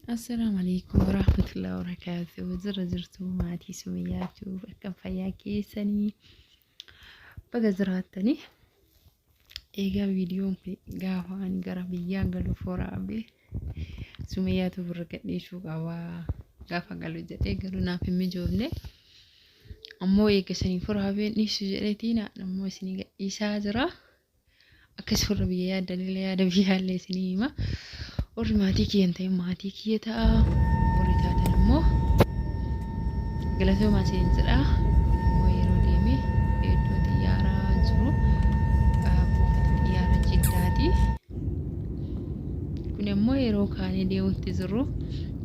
Assalaamu alaikum warahmatullahi wabarakaatuh. Jirra jirtu maatii Sumayyaatu, akkam fayyaa keessanii? Baga jiraattanii. Egaa viidiyoon kun gaafa ani gara biyyaa galuuf waraabee Sumayyaatu birra gadhiisuu qaba gaafa galu jedhee, garuu naaf hin mijoofne. Ammoo eega isiniif waraabeen dhiisu jedheetiin ammoo isinii gadhiisaa jira. Akkas warra biyya yaaddanillee yaada biyyaallee isinii hima. Warri maatii kiyya hin ta'in maatii kiyya ta'a. Warri taatan immoo galatoomaa isiniin jedha. Kun immoo yeroo deeme iddoo xiyyaaraa jiru, buufata xiyyaara Jiddaati. Kun immoo yeroo kaanee deemutti jirru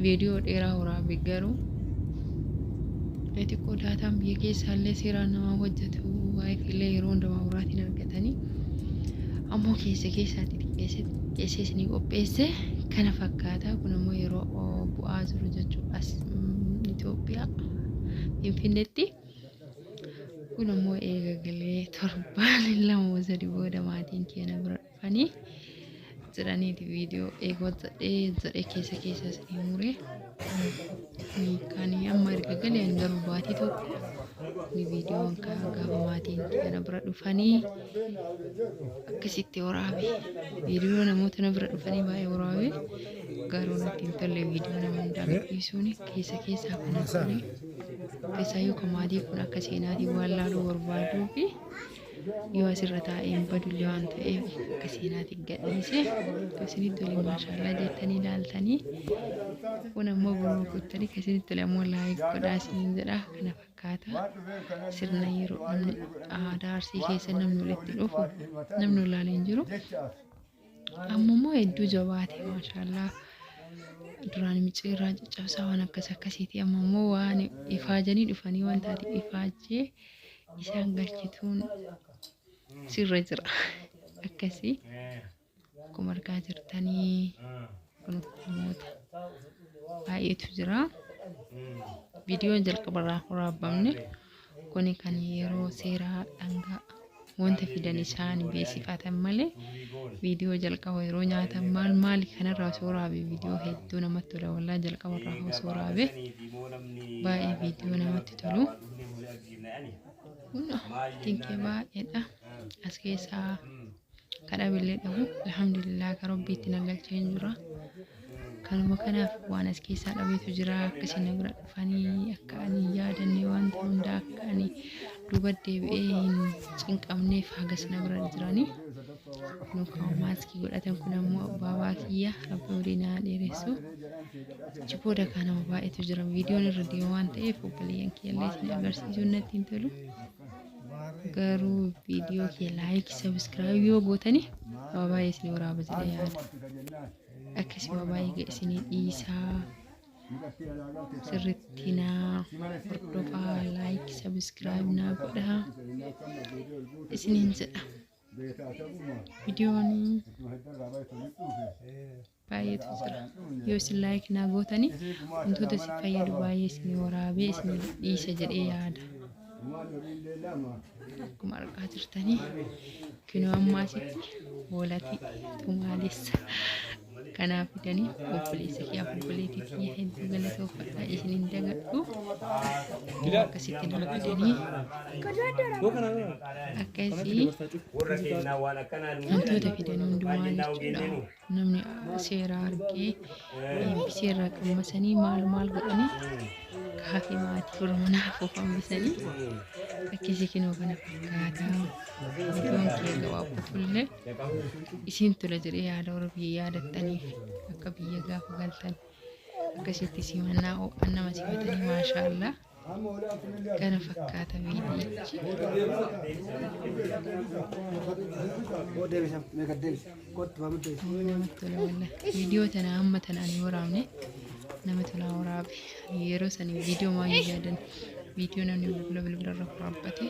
viidiyoo dheeraa waraabe, garuu xiqqoo daataan biyya keessaallee seeraan namaa hojjetu, wifi illee yeroo hundumaa biraatiin argatanii, ammoo keessa keessaatti xiqqeessee xiqqeessee isinii qopheesse kana fakkaata. Kun immoo yeroo bu'aa jiru jechuudha as Itoophiyaa Finfinneetti. Kun immoo eega galee torbaan 2 3 booda maatiin keenya bira dhufanii jedhaniiti viidiyoo eegoo jedhee jedhee keessa keessa isinii muree. Kan amma erga galee ani garuu baatii tokko ni viidiyoon kan gaafa maatiin keenya bira dhufanii akkasitti waraabe. Viidiyoo namoota na bira dhufanii baay'ee waraabe, garuu natti hin tolle viidiyoo nama hundaa gadhiisuun. Keessa keessaa kana kuni keessaayyuu kan maatii kun akka seenaatiin waan laaluu barbaaduu fi yoo asirra taa'ee hin badullee waan ta'eef akka seenaatiin gadhiise. Isinitti tole, maashaallaa jettanii ilaaltanii, kun ammoo biroo gottanii kan isinitti tole ammoo like godhaa isiniin jedha. Kana fakkaata sirna yeroo namni aadaa Arsii keessa namni walitti dhufu, namni olaalee hin jiru. Amma immoo hedduu jabaate, maashaallaa. Duraan micciirraa caccabsaa waan akkas akkasiiti, amma immoo waan ifaajanii dhufanii waan taate ifaajjee isaan galchituun sirra jira. Akkasii akkuma argaa jirtanii kun namoota baay'eetu jira. Viidiyoon jalqabarraa waraabamne kuni kan yeroo seeraa dhangaa wanta fidan isaan beeksifatan malee, viidiyoo jalqaba yeroo nyaatan maal maali kanarraa osoo waraabe viidiyoo hedduu namatti tola. Wallaa jalqabarraa osoo waraabe baay'ee viidiyoo namatti tolu. Kun tinkee baay'eedha. As keessaa kadhabillee dhabu, alhamdulillah, ka rabbiitti na galchee hin jira. Kanuma kanaaf waan as keessaa dhabeetu jira. Akkasii na bira dhufanii akka ani hin yaadanne wanta hundaa akka ani duuba deebi'ee hin cinqamneef hagas na bira jiranii. Kun kan maaskii godhatan kun ammoo baabaa kiyya, rabbi umurii naa dheeressu. Achi booda kan nama baay'eetu jira. Viidiyoon irra deema waan ta'eef obboleeyyan kiyyallee isin agarsiisuun natti hin tolu. Garuu viidiyoo kee like, subscribe yoo gootani waa baay'ee isin waraaba jedhee yaada. Akkasii waa baay'ee isinii dhiisaa, sirritti naa hordofaa, like, subscribe naa godhaa isiniin jedha. Viidiyoon baay'eetu jira. Yoo isin like naa gootanii wantoota isin fayyadu baay'ee isinii waraabee isinii dhiisa jedhee yaada. Akkuma argaa jirtanii kinoo ammaa asitti hoolati tumaalessa kanaaf fidanii obboleessa kiyyaaf obboleettii kiyya hedduu galatoofadha, isinin dagadhu. Akkasitti naa fidanii akkasii wantoota fidan hundumaa jechuudha. Namni seera argee eebbisee irraa qammasanii maal maal godhanii kaafee maatii warra manaaf of hambisanii akkasii kinoo kana fakkaata. Viidiyoon kee gabaabbatullee isin tola jedhee yaada, warra biyya yaadattaniif akka biyya gaafa galtan akkasitti simannaa ho'aan nama simatanii, maashaallaa, kana fakkaata viidiyichi. Namatti tola wallahi. Viidiyoo tana amma tana ani waraabne nama tola waraabe. Yeroo sanii viidiyoo maal yaadan, viidiyoo namni bilbila bilbila irra waraabbate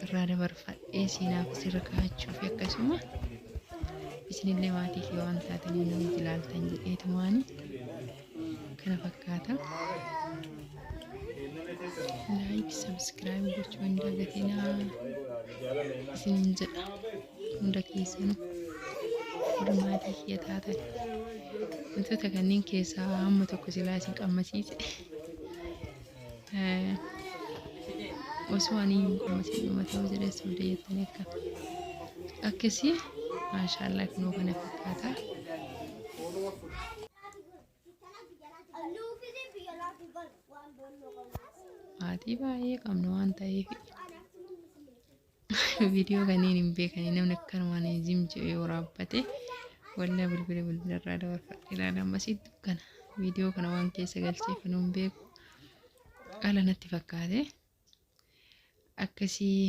irraa dabarfadhee seenaaf asirra kaa'achuu fi akkasuma isinillee maatii kee waan taataniif nama ilaaltan jedheetumaani kana fakkaata. Like, subscribe gochuu hin dagatinaa isinin jedha hunda keessanuu. Warri maatii kiyya taatan wantoota kanneen keessaa hamma tokko silaa isin qammasiise. Osoo ani hin qammasiin dhuma ta'uu jedhee sobda jettanii akka akkasii maashaallah kunoo kana fakkaata. Maatii baay'ee qabna waan ta'eef viidiyoo kanneen hin beekani namni akkanumaan zim jedhee waraabbate wallaa bilbila bilbila irraa dabarfadhe ilaala ammasii dukkana viidiyoo kana waan keessa galcheef hin beeku ala natti fakkaate akkasii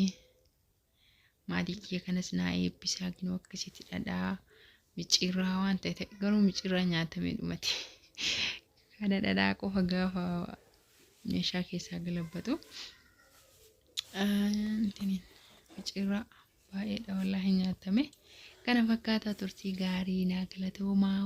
maatii kiyya kanas naa eebbisaa ginoo akkasitti dhadhaa micciirraa waan ta'e garuu micciirraa nyaatamee dhumate kana dhadhaa qofa gaafa meeshaa keessaa galabbatu micciirraa baay'eedha wallaahi nyaatame. Kana fakkaataa turtii gaarii naa galatoomaa.